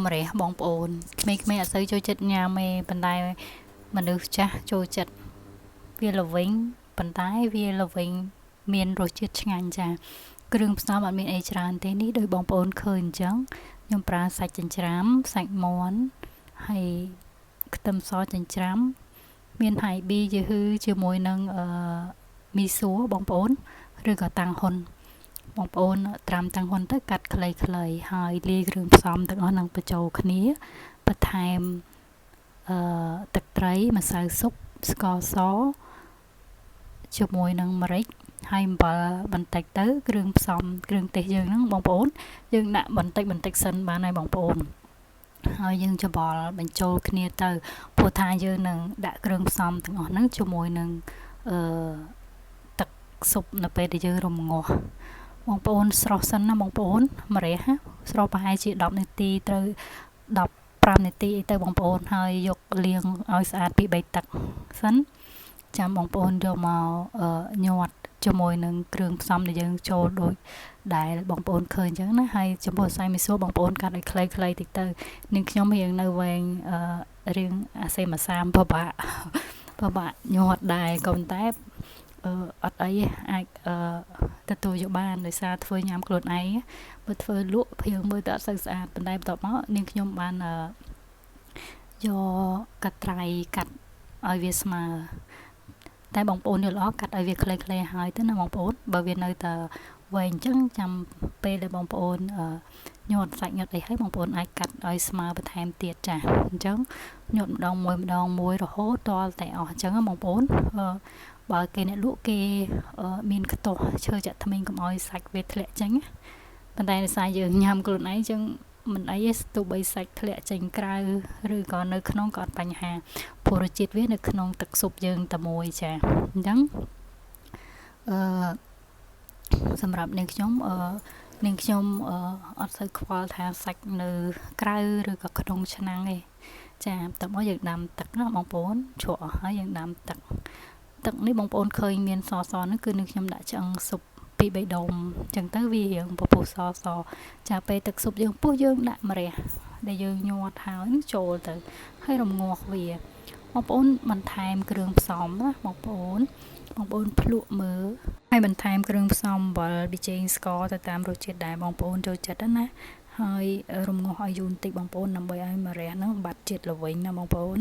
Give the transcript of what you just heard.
ម្រះបងប្អូនក្មេងៗអត់សូវចូលចិត្តញ៉ាំទេប៉ុន្តែមនុស្សចាស់ចូលចិត្តវាល្វីងប៉ុន្តែវាល្វីងមានរសជាតិឆ្ងាញ់ចាគ្រឿងផ្សំអត់មានអីច្រើនទេនេះដោយបងប្អូនឃើញអញ្ចឹងខ្ញុំប្រើសាច់ចិញ្ច្រាំសាច់មាន់ហើយខ្ទឹមសចិញ្ច្រាំមានហៃប៊ីជាហ៊ឺជាមួយនឹងអឺមីសួរបងប្អូនឬក៏តាំងហ៊ុនបងប្អូនត្រាំតាំងហ៊ុនទៅកាត់ខ្លីៗហើយលាយគ្រឿងផ្សំទាំងអស់នឹងបញ្ចូលគ្នាបន្ថែមអឺទឹកត្រីម្សៅស៊ុបស្ករសជាមួយនឹងម្រេចហើយអំបិលបន្តិចទៅគ្រឿងផ្សំគ្រឿងទេសយើងហ្នឹងបងប្អូនយើងដាក់បន្តិចបន្តិចសិនបានហើយបងប្អូនហើយយើងច្បល់បញ្ចូលគ្នាទៅព្រោះថាយើងនឹងដាក់គ្រឿងផ្សំទាំងអស់ហ្នឹងជាមួយនឹងអឺទឹកស៊ុបនៅពេលដែលយើងរំងាស់បងប្អូនស្រស់សិនណាបងប្អូនម្រះស្រស់ប្រហែលជា10នាទីត្រូវ15នាទីអីទៅបងប្អូនហើយយកលាងឲ្យស្អាតពី3ទឹកសិនចាំបងប្អូនយកមកញាត់ជាមួយនឹងគ្រឿងផ្សំដែលយើងចូលដូចដែលបងប្អូនឃើញអញ្ចឹងណាហើយចំពោះសរសៃមីសួរបងប្អូនកាត់ឲ្យខ្លីៗតិចទៅនាងខ្ញុំរៀងនៅវែងរៀងអាសេមសាមពិបាកពិបាកញាត់ដែរក៏ប៉ុន្តែអឺអត់អីអាចអឺទទួលយកបានដោយសារធ្វើញ៉ាំខ្លួនឯងបើធ្វើលក់ព្រៀងមើលទៅអត់សូវស្អាតប៉ុន្តែបន្ទាប់មកនាងខ្ញុំបានយកកាត់ត្រៃកាត់ឲ្យវាស្មើតែបងប្អូនយល់ល្អកាត់ឲ្យវាខ្លីៗហើយទៅណាបងប្អូនបើវានៅតែវែងអញ្ចឹងចាំពេលដែលបងប្អូនញាត់សាច់ញាត់អីហើយបងប្អូនអាចកាត់ឲ្យស្មើបន្ថែមទៀតចាអញ្ចឹងញាត់ម្ដងមួយម្ដងមួយរហូតដល់តែអស់អញ្ចឹងបងប្អូនបើគេអ្នកលក់គេមានខ្ទាស់ឈើចាក់ថ្មីងកុំឲ្យសាច់វាធ្លាក់ចេញប៉ុន្តែដោយសារយើងញ៉ាំខ្លួនឯងអញ្ចឹងមិនអីទេទោះបីសាច់ធ្លាក់ចេញក្រៅឬក៏នៅក្នុងក៏អត់បញ្ហាព្រោះរសជាតិវានៅក្នុងទឹកស៊ុបយើងតែមួយចាអញ្ចឹងអឺសម្រាប់នាងខ្ញុំអឺនាងខ្ញុំអត់សូវខ្វល់ថាសាច់នៅក្រៅឬក៏ក្នុងឆ្នាំងទេចាតើមកយើងដាំទឹកណាបងប្អូនជ្រក់អស់ហើយយើងដាំទឹកទឹកនេះបងប្អូនឃើញមានសសហ្នឹងគឺនាងខ្ញុំដាក់ឆ្អឹងស៊ុប2 3ដុំអញ្ចឹងទៅវារៀងពពុះសសចាពេលទឹកស៊ុបយើងពុះយើងដាក់ម្រះដែលយើងញាត់ហើយនឹងចូលទៅហើយរងាស់វាបងប្អូនបន្ថែមគ្រឿងផ្សំណាបងប្អូនបងប្អូនភ្លក់មើលហើយបន្ថែមគ្រឿងផ្សំអំបិលប៊ីចេងស្ករទៅតាមរសជាតិដែលបងប្អូនចូលចិត្តណាហើយរំងាស់ឲ្យយូរបន្តិចបងប្អូនដើម្បីឲ្យម្រះហ្នឹងបាត់ជាតិល្វីងណាបងប្អូន